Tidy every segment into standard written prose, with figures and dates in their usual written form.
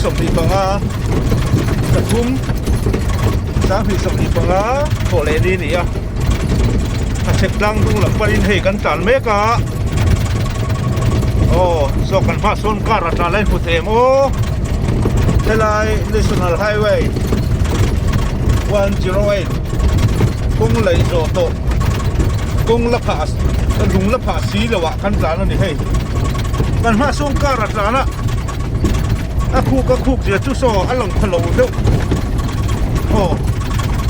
25 pathum 2025 thawh leh ni a ni a hachhek tlang dung lam panin hei kan tlan mek a aw saw kan hma sawn car a tlan lai hmu thei em aw helai national highway 108 kawng laih zawh tawh kawng la phah lung la phah si lo ah kan tlan a ni hei kan hma sawn car a tlan a a khuk a khuk zia chu saw a lang pha lo deuh aw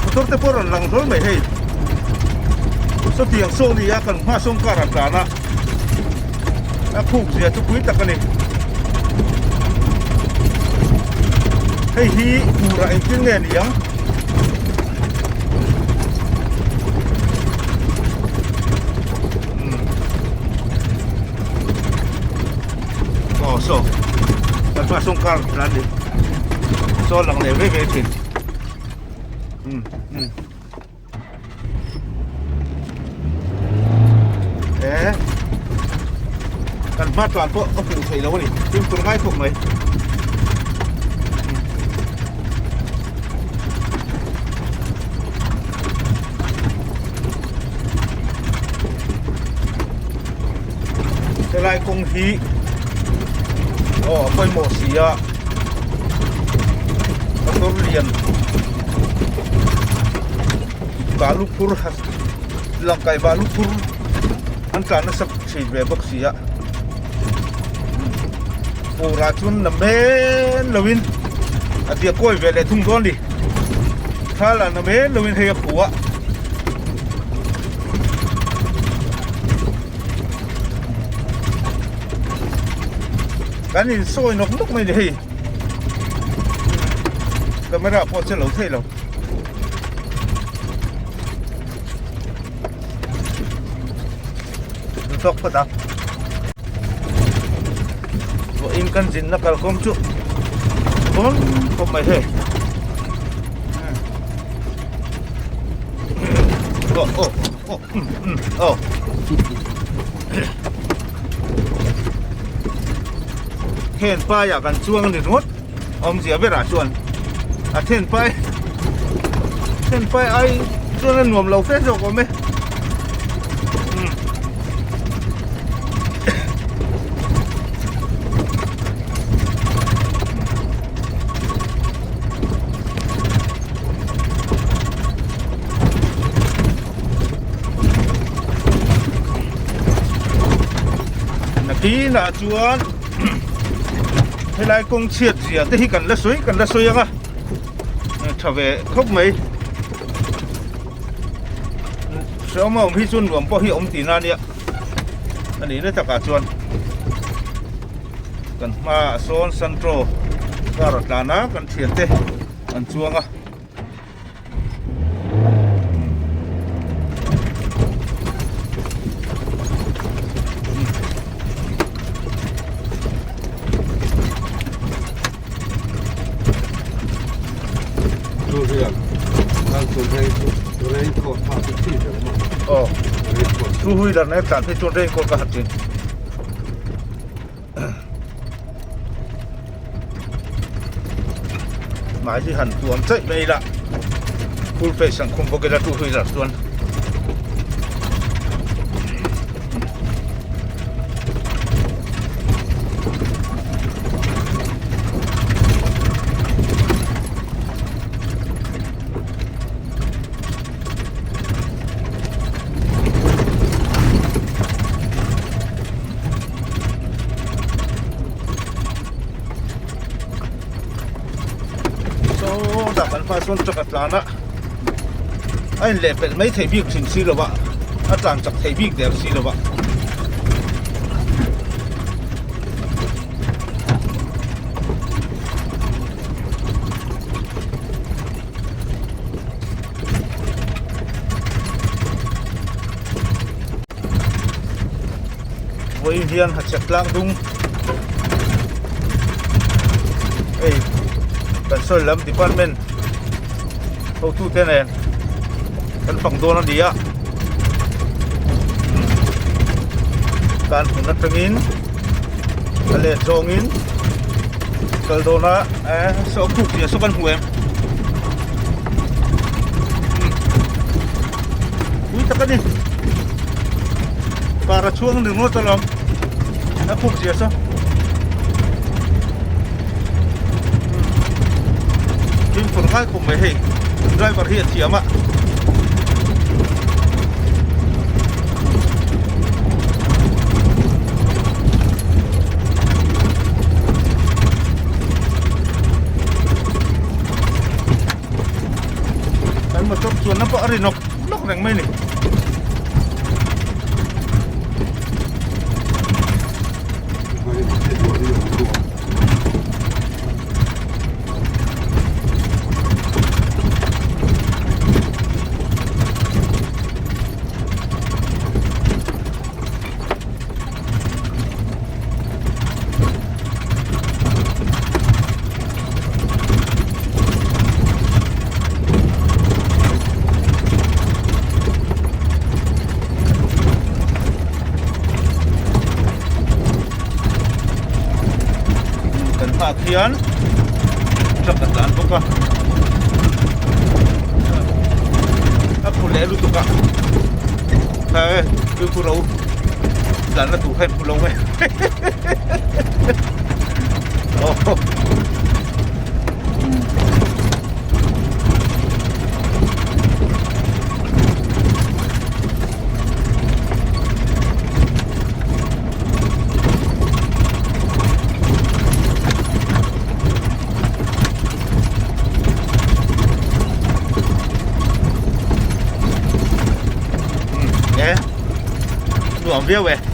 motor te pawh a rawn lang hlawl mai hei sawtiang saw ni a kan hma sawn car a tlan a a khuk zia chu pui tak a ni hei hi turah engtin nge ni ang. Aw saw kan hma sawng kar tlan ni saw lang leh ve ve thin um um e kan hma tlan pawh ka hmuh theih lo a ni fimkhur ngai khawp mai. Helai kawng hi aw a pawimawh si a motor lian balu phur langkai balu phur an tlan nasa thin ve bawk si a fur ah chuan la men lo in a tia kawi ve leh thung dawn a ni thla lah na men lo in hei a phu a. Kan in sawi nawk nawk mai ni hei camera pawh che lo thei lo tawk phawt ang vawiin kan zinna kalkawng chu bawn khawp mai hei aw aw aw um um aw then paiah kan chuang a ni ringawt awmzia berah chuan a then pai then pai ai chuan a nuam lo fe zawk awm e Nakinah chuan helai kawng chhiat zia te hi kan la sawi kan la sawi ang a tha ve khawp mai hreawm a awm hi chuan nuam pawh hi a awm tihna ania a nihna takah chuan. Kan hmaah sawn Santro car a tlan a kan thiante an chuang a. Aw two wheeler na tlan phei chuan raincoat ka ha thin. Hmai hi han tuam chaih mai ila full face ang khum bawk ila two wheeler chuan. Sawtah kan hma sawn truck a tlan a a in leh pelh mai thei bik thin si lo a a tlan chak thei bik der si lo a. Vawiin hian hachhek tlang dung hei kan sawi lam department hotute nen kan fang dawn a ni a tan hmun atangin a let zawngin. Kal dawn a eh saw khuk tih a saw kan hmu em pui tak a ni car a chhuang ni ngawt alawm a khuk zia saw fimkhur ngai khawp mai hei driver hi a thiam a. Kan motor chuanna pawh a ri nawk nawk reng mai a ni. Kan hmaah khian truck a tlan bawk a a phu leh lutuk a he chu ro tlanna tur kha in phu lo mai aw. Nuam viau e.